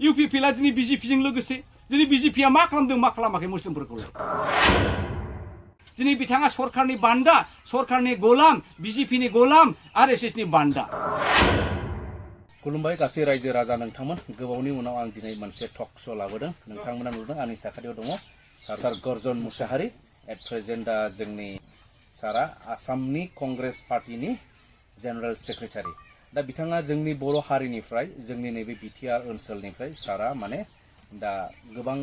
UPPL दिनै BJP जों लोगोसे दिनै BJP आ मा खालामदों मा खालामाखै मुस्लिमफोरखौलाय दिनै बिथाङा सरखारनि बान्दा सरखारनि गोलाम BJP नि गोलाम RSS नि बान्दा खुलुमबाय गासै रायजो राजा नोंथांमोन गोबावनि उनाव आं दिनै मोनसे टक श' लाबोदों नोंथांमोना नुदों आंनि साखाथियाव दङ सार गर्जन मुसाहारि एट प्रेजेन्ट जोंनि सारा आसामनि कंग्रेस पार्टीनि जेनेरेल सेक्रेटारि दा बिथाङा जोंनि बर' हारिनिफ्राय जोंनि नैबे बिटिआर ओनसोलनिफ्राय सारा माने दा गोबां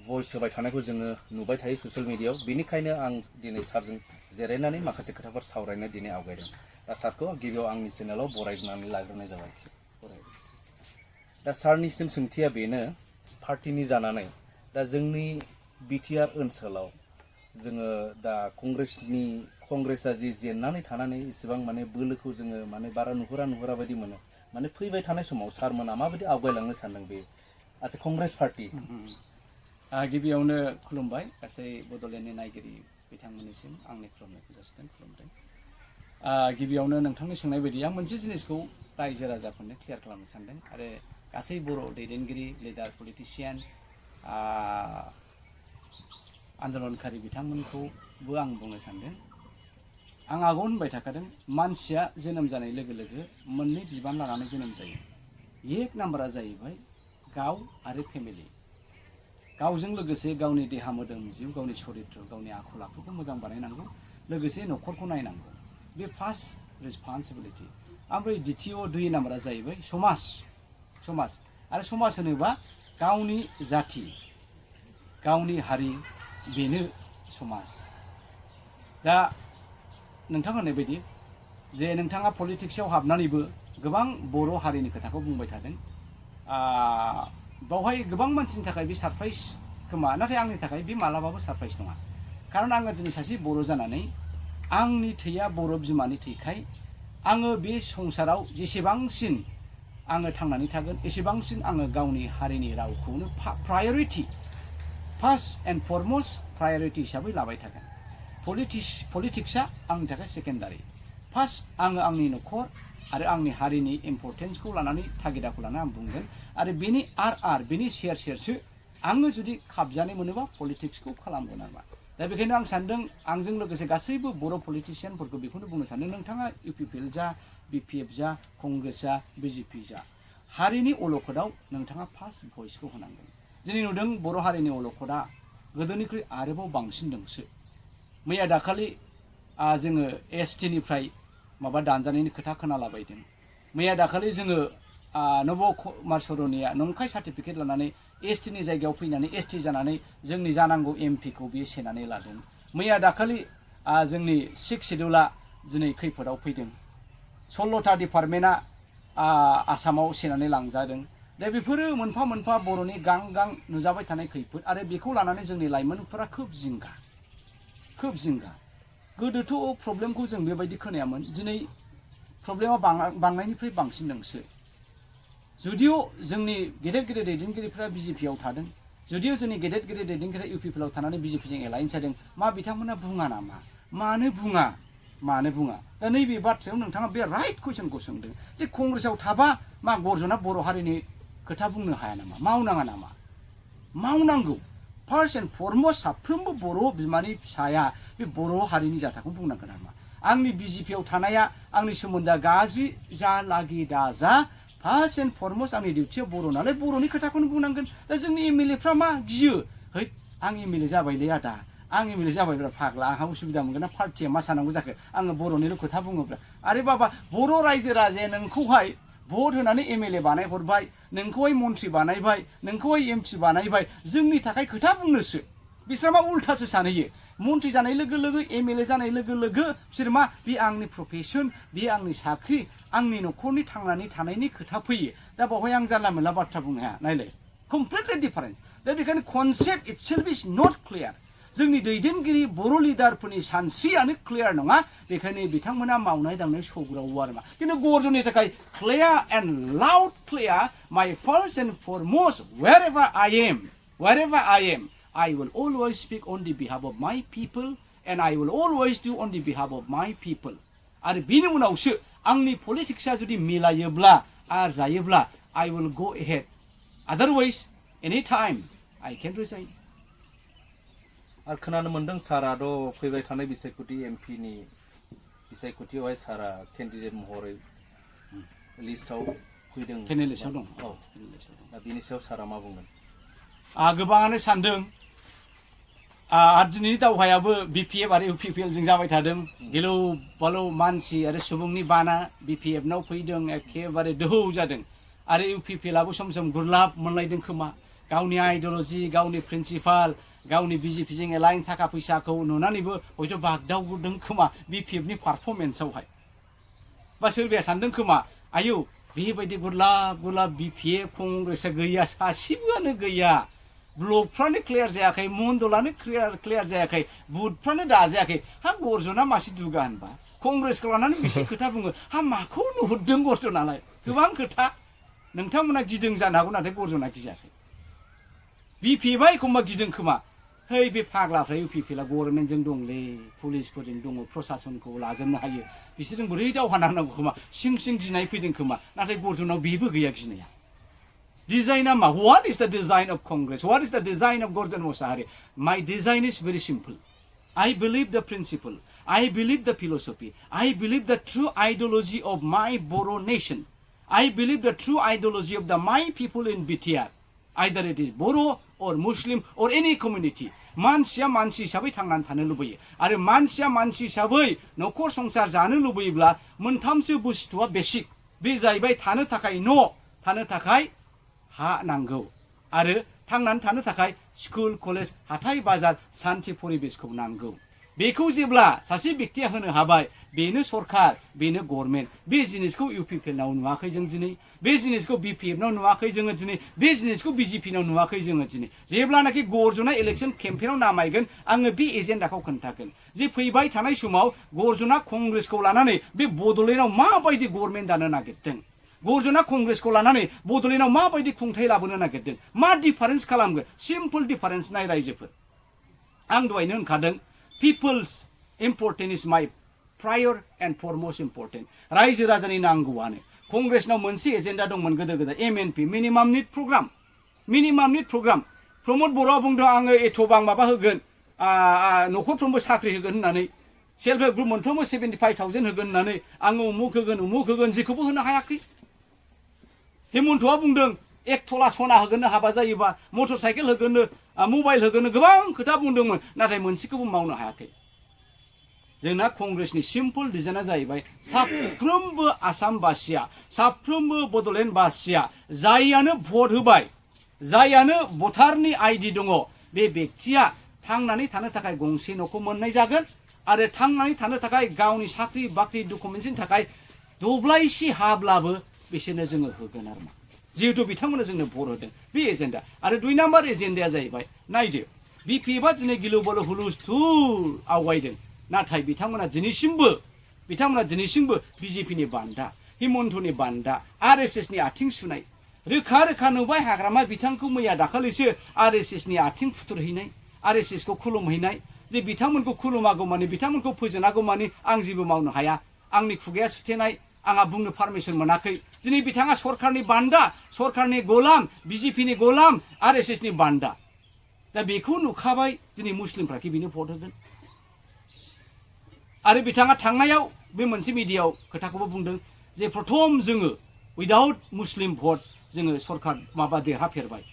भइस होबाय थानायखौ जोङो नुबाय थायो ससियेल मिडियायाव बेनिखायनो आं दिनै सारजों जिरायनानै माखासे खोथाफोर सावरायनो दिनै आवगायदों दा सारखौ गिबियाव आंनि चेनेलाव बरायनानै लाग्रोनाय जाबाय दा सारनिसिम सोंथिया बेनो पार्टीनि जानानै दा जोंनि बिटिआर ओनसोलाव जोङो दा कंग्रेसा जि जेननानै थानानै इसेबां माने बोलोखौ जोङो माने बारा नुहुरा बायदि मोनो माने फैबाय थानाय समाव सारमोना माबायदि आवगायलांनो सानदों बे आसे कंग्रेस पार्टी गिबियावनो खुलुमबाय गासै बड'लेण्डनि नायगिरि बिथांमोननिसिम आंनि खुलुमनायखौ जासिदों खुलुमदों गिबियावनो नोंथांनि सोंनाय बायदि आं मोनसे जिनिसखौ रायजो राजाफोरनो क्लियार खालामनो सानदों आरो गासै बर' दैदेनगिरि लिडार पलिटिशियान आन्दलनकारि बिथांमोनखौबो आं बुंनो सानदों आं आगोल होनबाय थाखादों मानसिया जोनोम जानाय लोगो लोगो मोननै बिबान लानानै जोनोम जायो एक नाम्बारा जाहैबाय गाव आरो फेमिलि गावजों लोगोसे गावनि देहा मोदोम जिउ गावनि सरित्र गावनि आखल आखुखौ मोजां बानायनांगौ लोगोसे न'खरखौ नायनांगौ बे फार्स्ट रेसपन्सिबिलिटि ओमफ्राय द्वितीय दुइ नाम्बारा जाहैबाय समाज आरो समाज होनोबा गावनि जाति गावनि हारि बेनो समाज दा नोंथां होननाय बायदि जे नोंथाङा पलिटिक्सआव हाबनानैबो गोबां बर' हारिनि खोथाखौ बुंबाय थादों बावहाय गोबां मानसिनि थाखाय बे सारप्राइज खोमा नाथाय आंनि थाखाय बे मालाबाबो सारप्राइज नङा खारन आङो दिनै सासे बर' जानानै आंनि थैया बर' बिमानि थैखाय आङो बे संसाराव जेसेबांसिन आङो थांनानै थागोन एसेबांसिन आङो गावनि हारिनि रावखौनो priority first and foremost priority हिसाबै लाबाय थागोन पलिटिक्सआ आंनि थाखाय सेकेन्डारि फार्स्ट आङो आंनि न'खर आरो आंनि हारिनि इम्परटेन्सखौ लानानै थागिदाखौ लानानै आं बुंगोन आरो बेनि बेनि सेरसो आङो जुदि खाबजानाय मोनोबा पलिटिक्सखौ खालामगोन आरोमा दा बेखायनो आं सानदों आंजों लोगोसे गासैबो बर' पलिटिशियानफोरखौ बेखौनो बुंनो सानदों नोंथाङा UPPL जा BPF जा कंग्रेस जा BJP जा हारिनि अलखदाव नोंथाङा फार्स्ट भइसखौ होनांगोन दिनै नुदों बर' हारिनि अलखदा गोदोनिख्रुइ आरोबाव बांसिनदोंसो मैया दाखालि जोङो ST निफ्राय माबा दानजानायनि खोथा खोनालाबायदों मैया दाखालि जोङो नब कुमार सरनिया नंखाय सार्टिफिकेट लानानै ST नि जायगायाव फैनानै ST जानानै जोंनि जानांगौ MP खौ बियो सेनानै लादों मैया दाखालि जोंनि 6 शेड्युला दिनै खैफोदाव फैदों 16टा डिपार्टमेन्टआ आसामाव सेनानै लांजादों दा बेफोरो मोनफा मोनफा बर'नि गां नुजाबाय थानाय खैफोद आरो बेखौ लानानै जोंनि लाइमोनफोरा खोब जिंगा गोदोथ' प्रब्लेमखौ जों बेबायदि खोनायामोन दिनै प्रब्लेमा बांनायनिफ्राय बांसिनदोंसो जुदिय' जोंनि गेदेर दैदेनगिरिफ्रा BJPआव थादों जुदिय' जोंनि गेदेर दैदेनगिरिफ्रा UPPLआव थानानै BJPजों एलायन्स जादों मा बिथांमोना बुङा नामा मानो बुङा दा नैबे बाथ्रायाव नोंथाङा बे राइट कुइसनखौ सोंदों जे कंग्रेसआव थाबा मा गर्जना बर' हारिनि खोथा बुंनो हाया नामा मावनाङा नामा मावनांगौ फार्स्ट एन्ड फरमस्ट साफ्रोमबो बर' बिमानि फिसाया बे बर' हारिनि जाथाखौ बुंनांगोन नामा आंनि BJPआव थानाया आंनि सोमोन्दोआ गाज्रि जालागि दाजा फार्स्ट एन्ड फरमस्ट आंनि डिउटिया बर' नालाय बर'नि खोथाखौनो बुंनांगोन दा जोंनि MLAफ्रा मा गियो है आं MLA जाबायलै आदा आं MLA जाबायब्रा फाग्ला आंहा उसुबिदा मोनगोन ना पार्टिया मा सानांगौ जाखो आङो बर'निल' खोथा बुङोब्ला आरे बाबा बर' रायजो राजाया नोंखौहाय भट होनानै MLA बानायहरबाय नोंखौहाय मन्त्रि बानायबाय नोंखौहाय MP बानायबाय जोंनि थाखाय खोथा बुंनोसो बिसोर मा उल्थासो सानहैयो मन्त्रि जानाय लोगो लोगो MLA जानाय लोगो लोगो बिसोर मा बे आंनि प्रफेसन बे आंनि साख्रि आंनि न'खरनि थांनानै थानायनि खोथा फैयो दा बावहाय आं जानला मोनला बाथ्रा बुंनो हाया नायलाय कमप्लिटलि डिफारेन्स दा बेखायनो concept itself is not clear जोंनि दैदेनगिरि बर' लिडारफोरनि सानस्रियानो क्लियार नङा बेखायनो बिथांमोना मावनाय दांनाय सौग्रावो आरोमा खिन्थु गर्जननि थाखाय clear and loud clear my first and foremost wherever I am I will always speak on the behalf of my people and I will always do on the behalf of my people आरो बिनि उनावसो आंनि पलिटिक्सआ जुदि मिलायोब्ला आर जायोब्ला I will go ahead Otherwise, any time I can resign. आरो खोनानो मोनदों साराथ' फैबाय थानाय बिसायख'थि एमपिनि बिसायख'थियावहाय सारा केन्डिडेट महरै लिस्टआव फैदों पेनेल लिस्टआव दं औ दा बिनि सायाव सारा मा बुंगोन गोबाङानो सानदों दिनैनि दावहायाबो BPF आरो UPPL जों जाबाय थादों गिलु बालु मानसि आरो सुबुंनि बाना BPF नाव फैदों एखेबारे दोहौ जादों आरो UPPL आबो सम सम गुरलाब मोनलायदों खोमा गावनि आइडियोल'जि गावनि प्रिन्सिपाल गावनि BJP जों एलाइन थाखा फैसाखौ नुनानैबो हयथ' बागदावदों खोमा BPF नि पारफरमेन्सआवहाय बा सोरबाया सानदों खोमा आयौ बेबायदि गुरलाब गुरलाब BPF कंग्रेसआ गैया सासेबोआनो गैया ब्लकफ्रानो क्लियार जायाखै मण्डलानो क्लियार जायाखै बुथफ्रानो दाजायाखै हा गर्जना मासे दुगा होनबा कंग्रेसखौ लानानै बेसे खोथा बुङो हा माखौ नुहुरदों गर्जनालाय गोबां खोथा नोंथांमोना गिदों जानो हागौ नाथाय गर्जना गियाखै BPFआ एखमबा गिदों खोमा है बे फाग्लाफ्रा UPPLआ गभर्नमेन्टजों दंलै पुलिसफोरजों दङ प्रशासनखौ लाजोबनो हायो बिसोरजों बोरै दावहा नांनांगौ खोमा सिं सिं गिनाय फैदों खोमा नाथाय गर्जनाव बेबो गैया गिनाया Design what is the design of Congress? What is the design of Gorjon Muchahary? My design is very simple. I believe the principle. I believe the philosophy. I believe the true ideology of my Boro nation. I believe the true ideology of the my people in BTR. Either it is Boro or Muslim or any community. मानसिया मानसि हिसाबै थांनानै थानो लुबैयो आरो मानसिया मानसि हिसाबै न'खर संसार जानो लुबैयोब्ला मोनथामसो बुस्थुआ बेसिक बे जाहैबाय थानो थाखाय न' थानो थाखाय हा नांगौ आरो थांनानै थानो थाखाय स्कुल कलेज हाथाय बाजार शान्ति परिबेसखौ नांगौ बेखौ जेब्ला सासे व्यक्तिया होनो हाबाय बेनो सरकार बेनो गभर्नमेन्ट बे जिनिसखौ UPPL नाव नुवाखै जों दिनै बे जिनिसखौ BPF नाव नुवाखै जोङो दिनै बे जिनिसखौ BJP नाव नुवाखै जोङो दिनै जेब्लानाखि गर्जना इलेक्सन केम्पेइनाव नामायगोन आङो बे एजेन्डाखौ खोन्थागोन जे फैबाय थानाय समाव गर्जना कंग्रेसखौ लानानै बे बड'लेण्डआव माबायदि गभर्नमेन्ट दानो नागिरदों गर्जना कंग्रेसखौ लानानै बड'लेण्डआव माबायदि खुंथाय लाबोनो नागिरदों मा डिफारेन्स खालामगोन सिम्पल डिफारेन्स नाय रायजोफोर आं दहायनो होनखादों पिपल्स इम्पर्टेन्ट इज माय प्रायर एन्ड फरमोस्ट इम्पर्टेन्ट रायजो राजानि नांगौआनो कंग्रेसनाव मोनसे एजेन्डा दंमोन गोदो गोदाय MNP मिनिमाम निड प्रग्राम प्रमद बर'आ बुंदों आङो एथ'बां माबा होगोन न'खरफ्रोमबो साख्रि होगोन होननानै सेल्फ हेल्प ग्रुप मोनफ्रोमबो 75,000 होगोन होननानै आङो उमुक होगोन जेखौबो होनो हायाखै हेमन्तआ बुंदों 1 तला सना होगोननो हाबा जायोबा मटर साइकेल होगोननो मबाइल होगोननो गोबां खोथा बुंदोंमोन नाथाय मोनसेखौबो मावनो हायाखै जोंना कंग्रेसनि सिम्पल डिजाइना जाहैबाय साफ्रोमबो आसामबासिया साफ्रोमबो बड'लेण्डबासिया जाययानो भट होबाय जाययानो भटारनि आइडि दङ बे व्यक्तिया थांनानै थानो थाखाय गंसे न'खौ मोननाय जागोन आरो थांनानै थानो थाखाय गावनि साख्रि बाख्रि डकुमेन्टसनि थाखाय दब्लायसे हाब्लाबो बिसोरनो जोङो होगोन आरो मा जिहेतु बिथांमोना जोंनो भट होदों बे एजेन्डा आरो 2 नाम्बार एजेन्डाया जाहैबाय नायदो BPFआ दिनै गिलु बालु हुलुस्थुल आवगायदों नाथाय बिथांमोना दिनैसिमबो BJPनि बान्दा हिमन्तनि बान्दा RSSनि आथिं सुनाय रोखा रोखा नुबाय हाग्रामा बिथांखौ मैया दाखालिसो RSSनि आथिं फुथुरहैनाय RSSखौ खुलुमहैनाय जे बिथांमोनखौ खुलुमागौ माने बिथांमोनखौ फोजोनागौ माने आं जेबो मावनो हाया आंनि खुगाया सुथेनाय आंहा बुंनो पारमिसन मोनाखै दिनै बिथाङा सरकारनि बान्दा सरकारनि गोलाम BJPनि गोलाम RSSनि बान्दा दा बेखौ नुखाबाय दिनै मुस्लिमफ्राखि बिनो भट होगोन आरो बिथाङा थांनायाव बे मोनसे मिडियायाव खोथाखौबो बुंदों जे प्रथम जोङो उइदाउट मुस्लिम भट जोङो सरकार माबा देरहाफेरबाय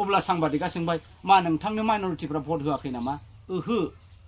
अब्ला सांबादिका सोंबाय मा नोंथांनो माइनरिटिफ्रा भट होआखै नामा ओहो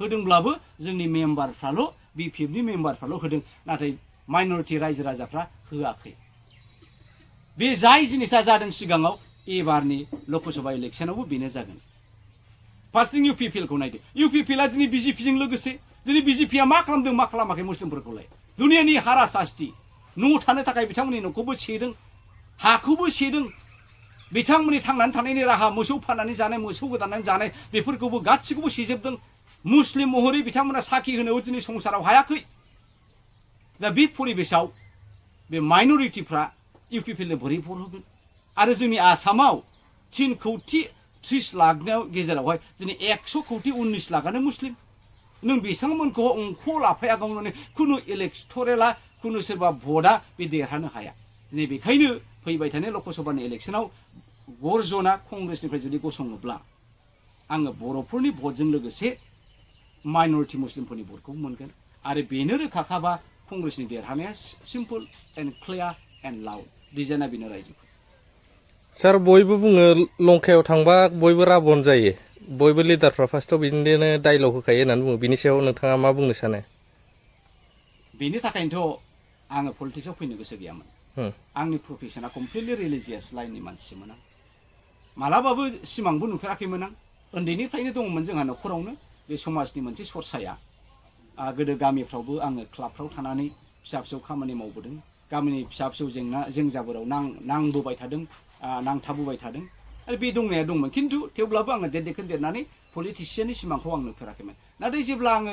होदोंब्लाबो जोंनि मेम्बारफ्राल' BPFनि मेम्बारफ्राल' होदों नाथाय माइनरिटि रायजो राजाफ्रा होआखै बे जाय जिनिसा जादों सिगाङाव एबारनि लकसभा इलेक्सनावबो बेनो जागोन फार्स्टिं UPPLखौ नायदो UPPLआ दिनै BJPजों लोगोसे दिनै BJPआ मा खालामदों मा खालामाखै मुस्लिमफोरखौलाय दुनियानि हारा सास्ति न' थानो थाखाय बिथांमोननि न'खौबो सेदों हाखौबो सेदों बिथांमोननि थांनानै थानायनि राहा मोसौ फाननानै जानाय मोसौ गोदानानै जानाय बेफोरखौबो गासिखौबो सेजोबदों मुस्लिम महरै बिथांमोना साखि होनोबो दिनै संसाराव हायाखै दा बे परिबेसाव बे माइनरिटिफ्रा UPPLनो बोरै भट होगोन आरो जोंनि आसामाव 3 कौटि 30 लाखनि गेजेरावहाय दिनै 100 कौटि 19 लाखआनो मुस्लिम नों बिथांमोनखौ अंख लाफायागौमाने खुनु इलेक्टरेला खुनु सोरबा भटआ बे देरहानो हाया दिनै बेखायनो फैबाय थानाय लकसभानि इलेक्सनाव गर्जना कंग्रेसनिफ्राय जुदि गसङोब्ला आङो बर'फोरनि भटजों लोगोसे माइनरिटि मुस्लिमफोरनि भटखौ मोनगोन आरो बेनो रोखाखाबा कंग्रेसनि देरहानाया simple and clear and loud डिजाइना बेनो रायजोफोर सार बयबो बुङो लंकायाव थांबा बयबो राबन जायो बयबो लिडारफ्रा फार्स्टआव बिदिनो डायलग होखायो होननानै बुङो बिनि सायाव नोंथाङा मा बुंनो सानो बेनि थाखायनोथ' आङो पलिटिक्सआव फैनो गोसो गैयामोन आंनि प्रफेसना कमप्लिटलि रिलिजियास लाइननि मानसिमोन आं मालाबाबो सिमांबो नुफेराखैमोन आं उन्दैनिफ्रायनो दङमोन जोंहा न'खरावनो बे समाजनि मोनसे सरसाया गोदो गामिफ्रावबो आङो क्लाबफ्राव थानानै फिसा फिसौ खामानि मावबोदों गामिनि फिसा फिसौ जेंनाफोराव नांबोबाय थादों नांथाबोबाय थादों आरो बे दंनाया दंमोन खिन्थु थेवब्लाबो आङो देरदेखोन देरनानै पलिटिसियाननि सिमांखौ आं नुफेराखैमोन नाथाय जेब्ला आङो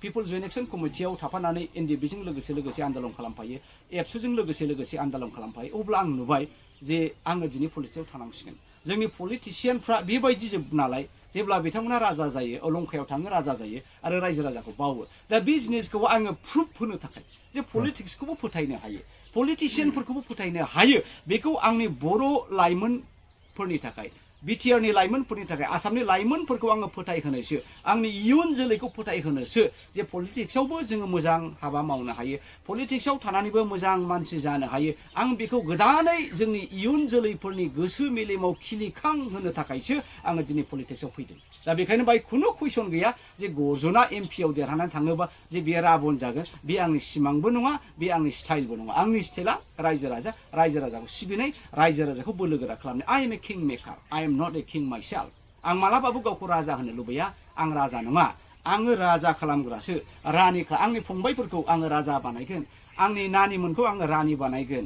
पिपल्स जयेन्ट एक्सन कमिटियाव थाफानानै एनडिएफबिजों लोगोसे आन्दलन खालामफायो एबसुजों लोगोसे आन्दलन खालामफायो अब्ला आं नुबाय जे आङो दिनै पलिटिक्सआव थानांसिगोन जोंनि पलिटिसियानफ्रा बेबायदि जोब नालाय जेब्ला बिथांमोना राजा जायो लंकायाव थाङो राजा जायो आरो रायजो राजाखौ बावो दा बे जिनिसखौ आङो प्रुफ होनो थाखाय जे पलिटिक्सखौबो फोथायनो हायो पलिटिसियानफोरखौबो फोथायनो हायो बेखौ आंनि बर' लाइमोनफोरनि थाखाय बिटिआरनि लाइमोनफोरनि थाखाय आसामनि लाइमोनफोरखौ आङो फोथायहोनोसो आंनि इयुन जोलैखौ फोथायहोनोसो जे पलिटिक्सआवबो जोङो मोजां हाबा मावनो हायो पलिटिक्सआव थानानैबो मोजां मानसि जानो हायो आं बेखौ गोदानै जोंनि इयुन जोलैफोरनि गोसो मेलेमाव खिलिखां होनो थाखायसो आङो दिनै पलिटिक्सआव फैदों दा बेखायनो बाहाय खुनु कुइसन गैया जे गर्जना एमपिआव देरहानानै थाङोबा जे बेयो राबन जागोन बे आंनि सिमांबो नङा बे आंनि स्टाइलबो नङा आंनि स्टाइला रायजो राजाखौ सिबिनाय रायजो राजाखौ बोलोगोरा खालामनाय I am a king maker I am not a king myself आं मालाबाबो गावखौ राजा होनो लुबैया आं राजा नङा आङो राजा खालामग्रासो रानिखा आंनि फंबायफोरखौ आङो राजा बानायगोन आंनि नानिमोनखौ आङो रानि बानायगोन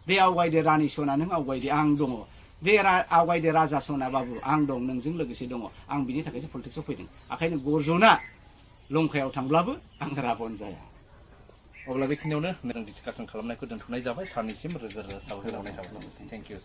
दे आवगायदे रानि सना नों आवगायदे आं दङ दे आवगायदे राजा सना बाबु आं दं नोंजों लोगोसे दङ आं बिनि थाखायसो पलिटिक्सआव फैदों ओंखायनो गर्जना लंकायाव थांब्लाबो आं राबन जाया अब्ला बेखिनियावनो जों डिसकासन खालामनायखौ दोनथ'नाय जाबाय सारनिसिम रोजा रोजा साबायखर बावनाय थाबाय थेंक इउ